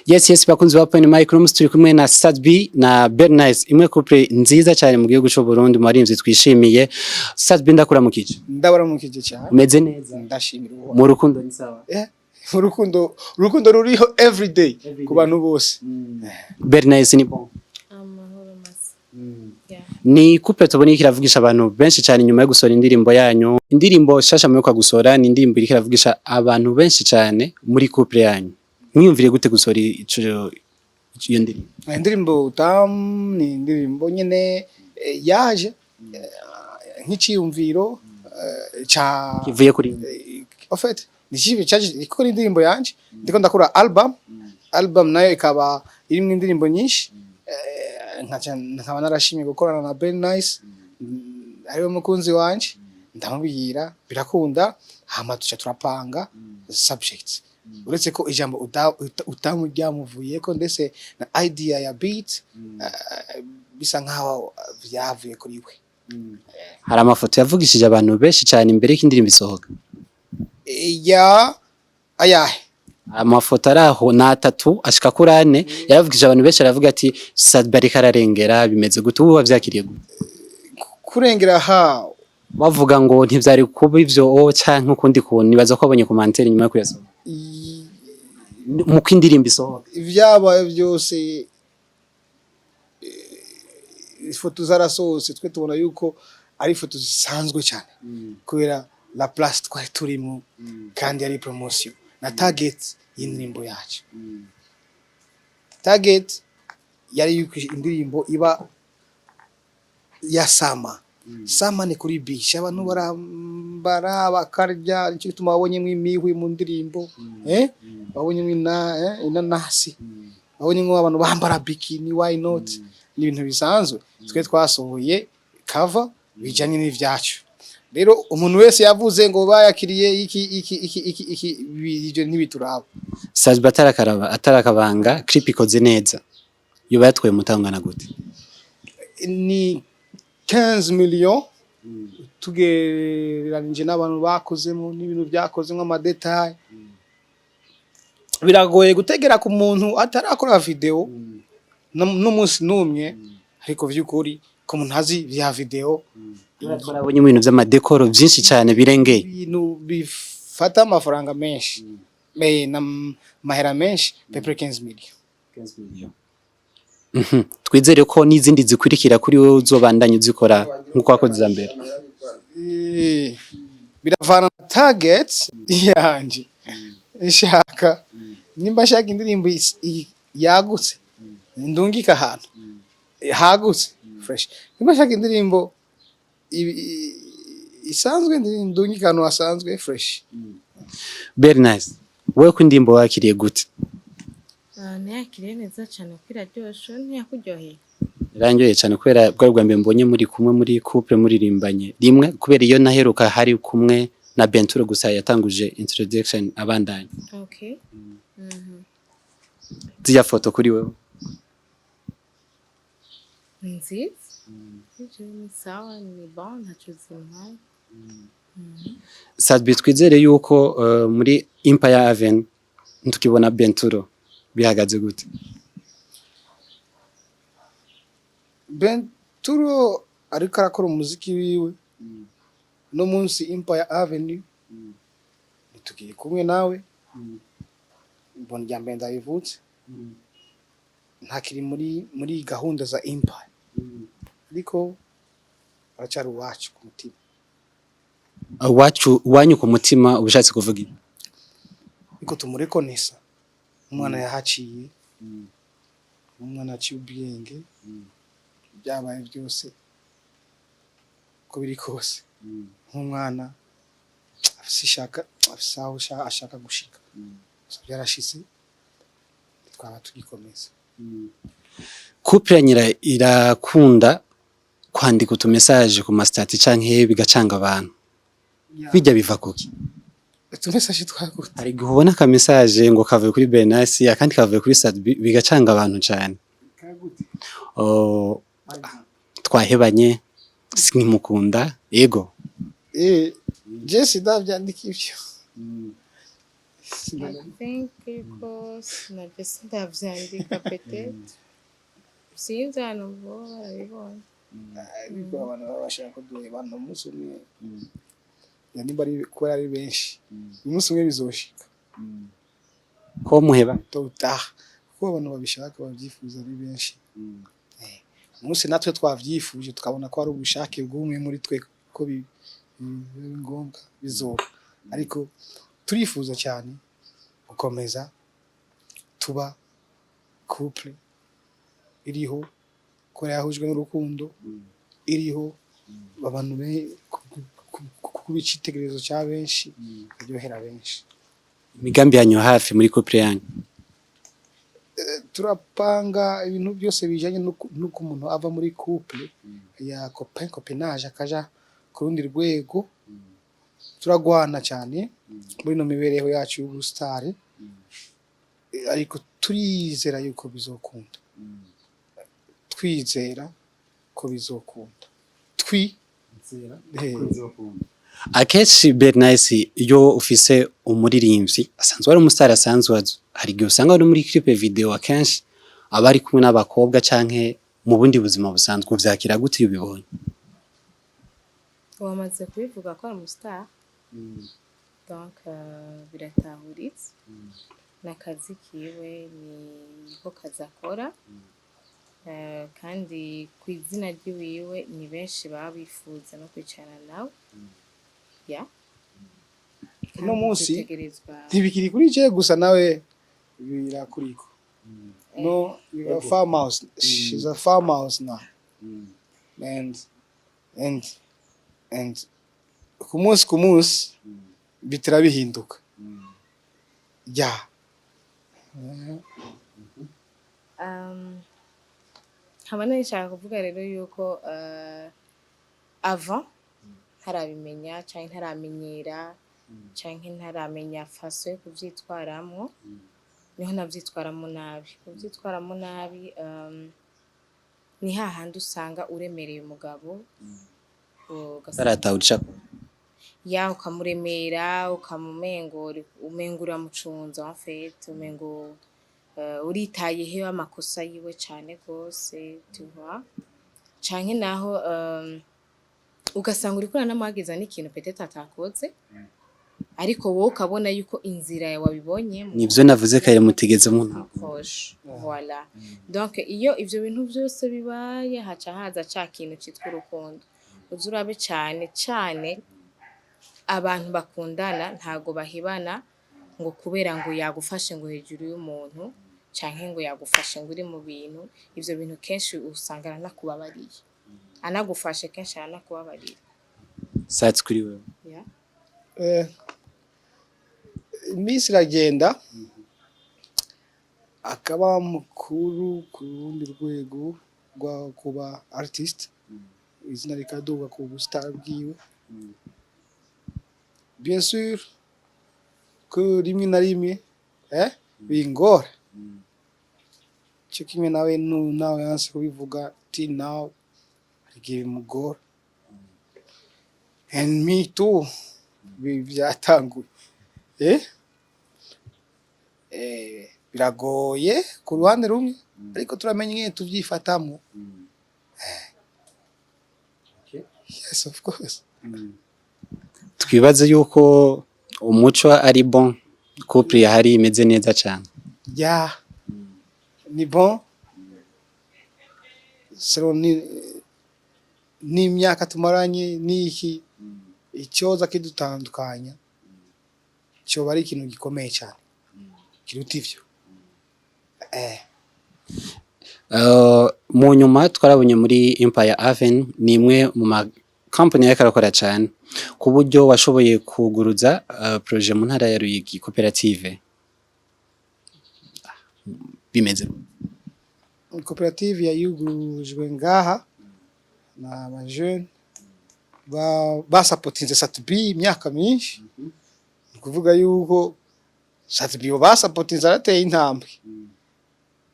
Yes, bakunzi ba Point Mike, uno musi turi kumwe na Sat-B na Bernice, imwe couple nziza cyane mu gihugu cy'u Burundi, mu barinzi twishimiye. Sat-B, ndakuramukije. Ndabaramukije cyane. Umeze neza? Ndashimira Uhoraho. Mu rukundo ni sawa? Urukundo, urukundo ruriho everyday ku bantu bose. Bernice, ni bon? Amahoro masa. Yeah. Ni couple tubona iriko iravugisha abantu benshi cyane nyuma yo gusohora indirimbo yanyu. Indirimbo shasha muheruka gusohora ni indirimbo iriko iravugisha abantu benshi cyane muri couple yanyu. Mwiyumviriye gute gusohora iyo ndirimbo? Indirimbo Utamu ni indirimbo nyene yaje nk'iciyumviro ca kivuye kuri en fait ni icyiyumviro cyaje kuko ni indirimbo yanje. Ndiko ndakora album, album nayo ikaba irimwo indirimbo nyinshi, nkaba narashimye gukorana na Ben Nice, ariwe mukunzi wanje. Ndamubwira birakunda, hama duca turapanga subject. Uretse ko ijambo utamu ryamuvuyeko, ndetse na idea ya beat bisa nkaho vyavuye kuri we. Hari amafoto yavugishije abantu benshi cyane imbere y'uko indirimbo isohoka. Ya ayahe? Amafoto ari aho ni atatu ashika kuri ane, yaravugishije abantu benshi, aravuga ati: "Sat-B ariko ararengera, bimeze gute?" Ubu wavyakiriye gute? Kurengera ha? Bavuga ngo ntivyari kuba ivyo o canke ukundi kuntu. Nibaza ko wabonye commentaire nyuma yo kuyasohora, muko indirimbo isohoka. Ibyabaye byose, ifoto zarasohotse, twe tubona yuko ari ifoto zisanzwe cyane kubera la place twari turimo, kandi ari promotion na target y'indirimbo yacu. Target yari yuko indirimbo iba ya summer. Summer ni kuri beach, abantu barambara, bakarya. Nicyo gituma babonyemo imihwi mu ndirimbo, babonyemo inanasi, babonyemo abantu bambara bikini. Why not? Ni ibintu bisanzwe. Twe twasohoye cover bijanye n'ivyacu. Rero umuntu wese yavuze ngo bayakiriye iki iki iki iki iki, ibyo ntibituraba. Sat-B, atarakaraba atarakabanga, clip ikoze neza yoba yatwaye umutangana gute? Ni 15 millions, tugereranije n'abantu bakozemo n'ibintu byakozemo, ama détails. Biragoye gutegera ku muntu atarakora video n'umunsi n'umwe, ariko vy'ukuri ko umuntu azi vya video. Twarabonye ibintu vy'ama décors vyinshi cyane birengeye. Ibintu bifata amafaranga menshi me na mahera menshi, peu près 15 millions. Twizere ko n'izindi zikurikira kuri wowe uzobandanya uzikora nk'uko wakoze iza mbere. Biravana na target yanje nshaka. Nimba nshaka indirimbo yagutse, ndungika ahantu hagutse, fresh. Nimba nshaka indirimbo isanzwe, ndungika ahantu hasanzwe, fresh. Very nice. Wowe ko indirimbo wakiriye gute? Ah, nayakiriye neza cyane kuko iraryoshe. Ntiyakuryoheye? Iranyoye cyane kubera bwari bwa mbere mbonye muri kumwe muri couple muririmbanye rimwe, kubera iyo naheruka hari kumwe na Benturo gusa yatanguje introduction abandanya. Okay. Ziriya foto kuri wewe? Ni nziza. Ivyo ni sawa, ni bon, ntacyo zintwaye. Sat-B, twizere yuko muri Empire Avenue ntukibona Benturo, bihagaze gute? Benturo ariko arakora umuziki wiwe. No munsi Empire Avenue tugiye kumwe nawe, mbona irya mbere ndabivutse, ntakiri muri gahunda za Empire, ariko aracyari uwacu ku mutima. Iwacu, iwanyu ku mutima, ubushatse kuvuga iki? Ariko tumurekonesa umwana yahaciye, umwana aciye ubwenge. Byabaye byose, uko biri kose, nk'umwana afise ishaka, afise aho ashaka gushika. Gusa byarashitse, twaba tugikomeza. Couple ya nyira irakunda kwandika utu message ku ma statuts canke bigacanga abantu. Bijya biva kuki? Utu message twagute? Hari igihe ubona aka message ngo kavuye kuri Benasi, akandi kavuye kuri Sat-B, bigacanga abantu cane. Kagute? Oh, twahebanye, sinkimukunda, yego. Je sindavyandika ivyo. I think yuko nabyo sindavyandika, peut-être sinzi ahantu boba barabibonye. Ariko abantu baba bashaka ko duhebana umunsi umwe, ya nimba ari kubera ari benshi, umunsi umwe bizoshika. Ko muheba? Tôt, kuko abantu babishaka, babyifuza ari benshi. Umunsi natwe twavyifuje, tukabona ko ari ubushake bw'umwe muri twe ko biba ngombwa, bizoba. Ariko turifuza cyane gukomeza tuba couple iriho ko yahujwe n'urukundo, iriho abantu kuba icitegererezo cya benshi, iryohera benshi. Imigambi yanyu hafi muri couple yanyu? Turapanga ibintu byose bijanye n'uko umuntu ava muri couple ya copain copinage akaja ku rundi rwego. Turagwana cyane muri no mibereho yacu y'ubusitari, ariko turizera yuko bizokunda, twizera ko bizokunda, twi Akenshi Bernice, iyo ufise umuririmbyi asanzwe ari umusitari, asanzwe azwi, hari igihe usanga ari muri clip video, akenshi aba ari kumwe n'abakobwa canke mu bundi buzima busanzwe. Uvyakira gute iyo ubibonye? Wamaze kubivuga ko ari umustar, donc biratahuritse, n'akazi kiwe, ni niko kazi akora. Kandi ku izina ryiwiwe ni benshi baba bifuza no kwicarana nawe, ya. Uno munsi dutegerezwa ntibikiri kuri je gusa, nawe birakuriko. No, you're a farmhouse, she's a farmhouse now, and ku munsi bitira bihinduka, ya. Nkaba nashaka kuvuga rero yuko avant ntarabimenya canke ntaramenyera canke ntaramenya façon yo kuvyitwaramwo, niho navyitwaramwo nabi. Kuvyitwaramwo nabi, ni hahandi usanga uremereye umugabo, ugasanga Taratahura ico ya, ukamuremera, ukamumengo umengo uramucunza, en fait umengo uritayeho amakosa yiwe cane gose, tu vois, canke naho ugasanga uriko uranamwagiza n'ikintu peut-être atakoze, ariko wowe ukabona yuko inzira wabibonyemwo. Nivyo navuze kare, mutigeze mu Approche, voilà. Donc iyo ivyo bintu vyose bibaye, haca haza ca kintu citwa urukundo. Uze urabe cane cane abantu bakundana, ntago bahebana ngo kubera ngo yagufashe ngo hejuru y'umuntu canke ngo yagufashe ngo uri mu bintu. Ivyo bintu kenshi usanga aranakubabariye, anagufashe kenshi aranakubabarira. Satsi kuri wewe? Yeah. Iminsi iragenda, akaba mukuru ku rundi rwego rwa kuba artist, izina rikaduga ku bustar bwiwe. Bien sûr ko rimwe na rimwe bingora cyo kimwe nawe nawe yanse kubivuga till now, hari igihe bimugora, and me too. Byatanguye biragoye ku ruhande rumwe, ariko turamenya ingene tuvyifatamwo. Yes, of course. Twibaze yuko umuco ari bon, couple yahari imeze neza cane. Ya, ni bon selon ni n'imyaka tumaranye n'iki. Icyoza kidutandukanya cyoba ari ikintu gikomeye cyane kiruta ivyo. Mu nyuma twarabonye muri Empire Avenue, ni imwe mu ma company yariko arakora cane, ku buryo washoboye kuguruza projet mu ntara ya Ruyigi, koperative bimeze gute? Koperative yayugurujwe ngaha na aba jeune basapotinze Sat-B imyaka myinshi. Ni ukuvuga yuko Sat-B basapotinze arateye intambwe,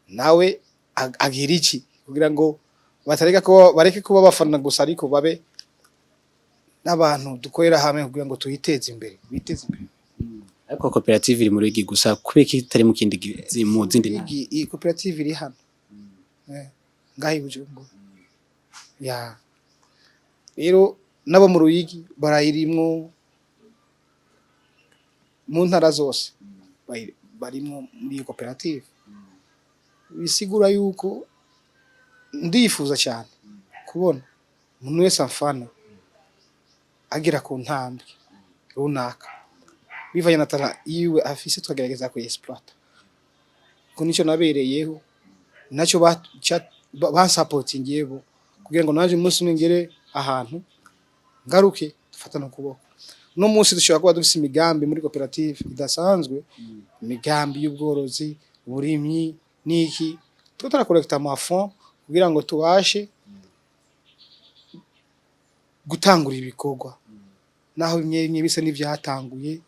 nawe agira iki kugira ngo batareka kuba, bareke kuba abafana gusa, ariko babe n'abantu dukorera hamwe kugira ngo tuyiteze imbere, biteze imbere. Ariko koperative iri muri Ruyigi gusa, kubera ko itari mu kindi mu zindi ntara? Iyi koperative iri hano, ngaha i Bujumbura. Ya, rero nabo mu Ruyigi barayirimwo, mu ntara zose barimwo muri iyo koperative. Bisigura yuko ndifuza cyane kubona umuntu wese amfana agera ku ntambwe runaka bivanye na talent yiwe afise, tukagerageza kuyexploita, ko nico nabereyeho, nacyo bansapotingiye bo kugira ngo naje umunsi umwe ngere ahantu ngaruke dufatane ukuboko. Uno munsi dushobora kuba dufise imigambi muri koperative idasanzwe, imigambi y'ubworozi, uburimyi n'iki. Tuba turacollecta amafonds kugira ngo tubashe gutangura ibikorwa, naho bimwe bimwe bisa n'ivyatanguye.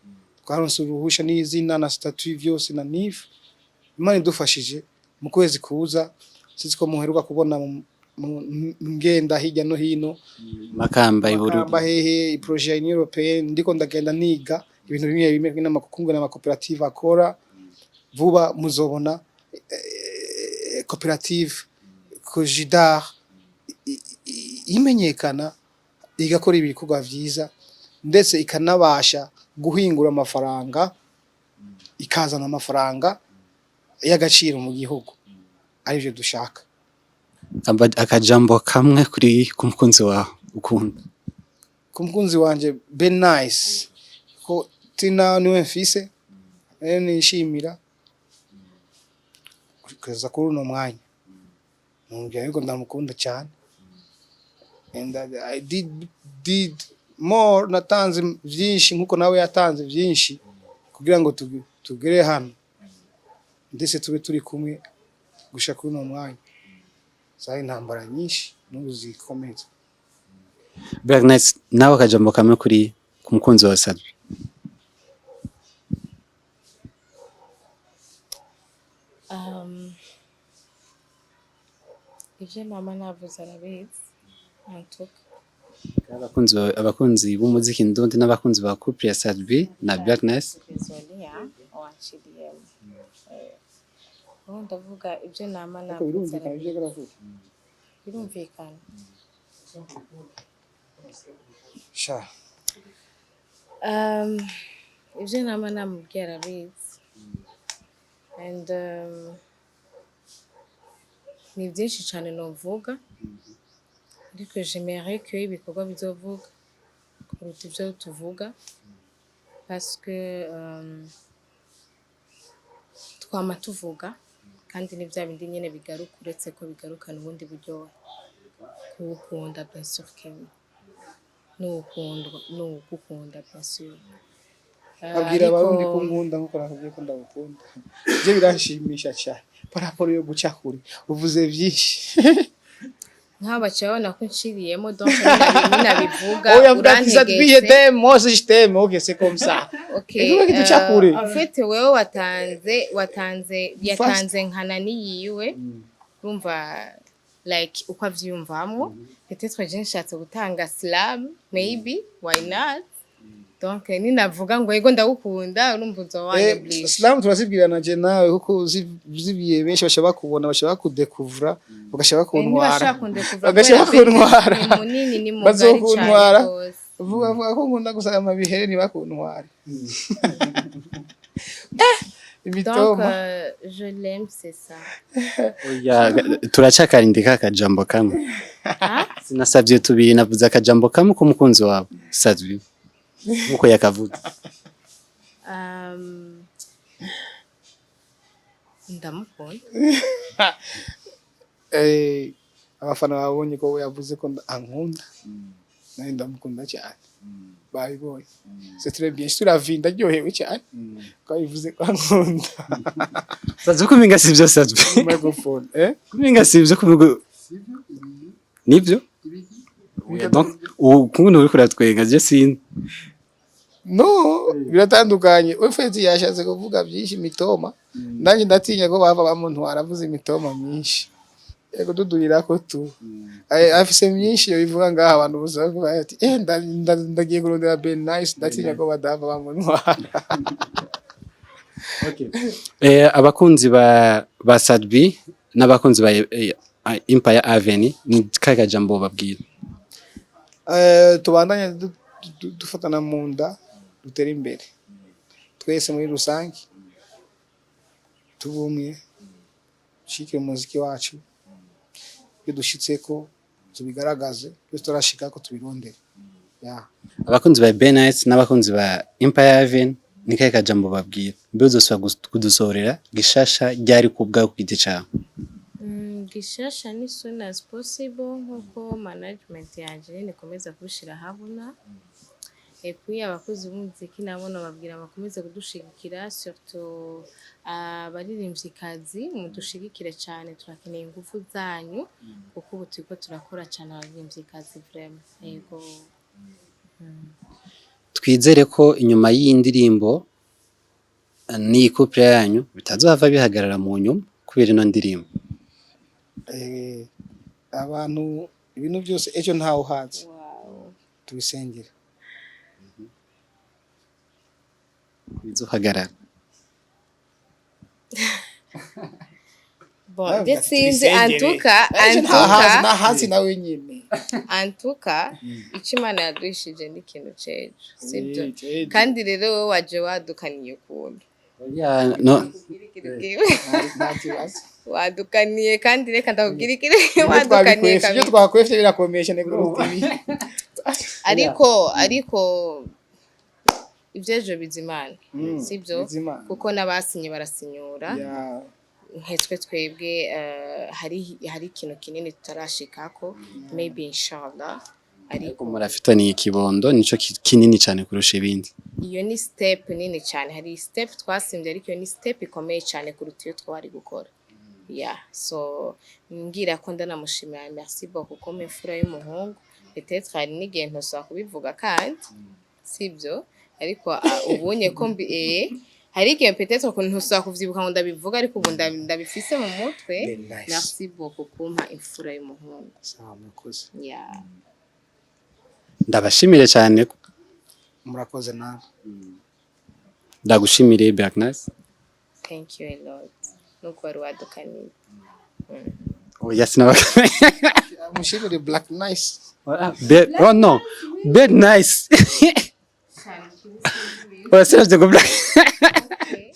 Twaronse uruhusha n'izina na statut vyose na NIF. Imana idufashije, mu kwezi kuza, sinzi ko muheruka kubona ngenda hirya no hino. Makamba, i Bururi. Makamba, hehe, projet ya Union Européenne, ndiko ndagenda niga ibintu bimwe bimwe n'amakungu n'amakoperative akora. Vuba muzobona koperative Kojidar imenyekana, igakora ibikorwa vyiza, ndetse ikanabasha guhingura amafaranga, ikazana amafaranga y'agaciro mu gihugu, arivyo dushaka. Akajambo kamwe kuri ku mukunzi wawe ukunda. Ku mukunzi wanje Ben Nice, ko Tina niwe mfise rero nishimira kugeza kuri uno mwanya, mubwira yuko ndamukunda cyane and I did more, natanze byinshi nkuko nawe yatanze byinshi kugira ngo tugere hano, ndetse tube turi kumwe gushika kuri uno mwanya. Zari intambara nyinshi, n'ubu zikomeza. Black Nice, nawe akajambo kamwe kuri ku mukunzi wawe Sadbi. Ivyo mama navuze arabizi antuka. Abakunzi b'umuziki ndundi n'abakunzi ba couple ya Sadbi na Black Nice. Désolé, wanciriyemo. Ubu ndavuga ibyo nama Ariko navuze. Birumvikana ibyo Arabizi. aravuga. Birumvikana. Sha. Ibyo nama namubwiye arabizi and ni byinshi cyane novuga, ariko j'aimerais que ibikorwa bizovuga kuruta ibyo tuvuga, parce que twama tuvuga kandi ni bya bindi nyene bigaruka, uretse ko bigarukana ubundi buryohe kuwukunda, bien sûr que oui, n'uwukundwa n'uwugukunda, bien sûr. Abwira abarundi Ariko ko nkunda nkuko nakubwiye ko ndagukunda. Ibyo biranshimisha cyane par rapport yo guca kure uvuze byinshi. Nk'aho baciye babona ko nciriyemo, donc ninabivuga. Oya, vuga ati Sadbi, je Urantegetse. t'aime, moi aussi je t'aime, ok, c'est comme ça. Ok. Ivuga ko duca kure. En fait, wewe watanze yatanze nkana niyiwe, urumva, like uko avyiyumvamwo. Peut-être je nshatse gutanga slam, maybe, why not? Donc ninavuga ngo yego ndagukunda, urumva uzoba wanyoblige. Slam turazibwirana je nawe, kuko uzibwiye benshi basha bakubona, basha bakudekuvura, bagasha bakuntwara. Ntibashaka kundekuvura. Bagasha Kubera bakuntwara. ni munini, ni mugari cyane. Bazokuntwara. Rwose. Vuga ko nkunda gusaba amabihere, ntibakuntware. Donc Imitoma. Je l'aime, c'est ça. Oya, turacakarindika akajambo kamwe. Ah? Sinasavye tubiri, navuze akajambo kamwe k'umukunzi wawe Sadbi nkuko yakavuze. Ndamukunda. Abafana babonye ko yavuze ko ankunda, nanjye ndamukunda cyane, babibonye, c'est très bien, sur la vie ndaryohewe cyane ko yabivuze ko ankunda. Sadbi, kumenga sivyo, Sadbi. Microphone, eh. Kumenga sivyo, kumenga nivyo. Oya, donc ukuntu uriko uratwenga je sinzi. No, biratandukanye. We fezi yashatse kuvuga byinshi, imitoma, nanjye ndatinya ko bava bamuntwara avuze imitoma myinshi. Yego, dudurirako tu. Afise myinshi yo bivuga ngaha, abantu bose bavuga ati ndagiye kurondera Ben Nice, ndatinya ko badava bamunwara. Abakunzi ba Sat-B n'abakunzi ba Empire Avenue, ni kahe kajambo babwira? Tubandanye dufatana mu nda, dutere imbere twese muri rusange, tubumwe, dushigikire umuziki wacu. Ibyo dushitseko tubigaragaze, ibyo turashikako tubirondere, yeah. Abakunzi ba Ben Nice n'abakunzi ba Empire Avenue, ni kahe kajambo babwira? Mbe uzosubira kudusohorera gishasha ryari ku bwawe, ku giti cawe? Gishasha ni soon as possible, nkuko management yanje nyene ikomeza kubishira ahabona. Et puis abakozi b'umuziki nabo nobabwira bakomeze kudushigikira, surtout abaririmvyikazi, mudushigikire cane, turakeneye ingufu zanyu kuko ubu turiko turakora cane abaririmvyikazi vraiment. Yego. Twizere ko inyuma y'iyi ndirimbo n'iyi couple yanyu bitazohava bihagarara mu nyuma kubera ino ndirimbo. Abantu, ibintu byose ejo ntawe uhazi. Tubisengere. Bizohagarara. Bon, Nawe je sinzi, tubisengere. antuka Ejo ntahazi, antuka ntahazi nawe nyine. Antuka ico Imana yaduhishije ni ikintu c'ejo, sibyo? Cejo. Kandi rero wowe waje wadukaniye ukuntu. Oya, no. Nta kibazo. Wadukaniye, kandi reka ndakubwira ikiri Ibyo wadukaniye twabikwefye, ibyo kabiri. twakwefye birakomeye cyane kuruta ibi. Ariko ivy'ejo bizimana, sibyo? Bizimana. Kuko n'abasinye barasinyura. Nketwe twebwe, hari ikintu kinini tutarashikako, maybe inshallah, ariko Murafitaniye ikibondo, nico kinini cyane kurusha ibindi. Iyo ni step nini cyane. Hari step twasimbye, ariko iyo ni step ikomeye cyane kuruta iyo twari gukora, yeah. So mbwira ko ndanamushimira, merci beaucoup, kuko imfura y'umuhungu, peut-être hari n'igihe ntosaba kubivuga kandi sibyo, ariko ubunye ko mbi hari igihe peut-être ko ntosaba kuvyibuka ngo ndabivuga, ariko ubu ndabifise mu mutwe. Very nice. Merci beaucoup kumpa imfura y'umuhungu. Sawa, murakoze. Yeah. Ndabashimire cyane. Murakoze nawe. Ndagushimire, Berknas. Thank you a lot, nuko wari wadukaniye. Oya, sinaba Mushimire Black Nice. Oh no, Ben Nice. Oya, sinavye ngo Black.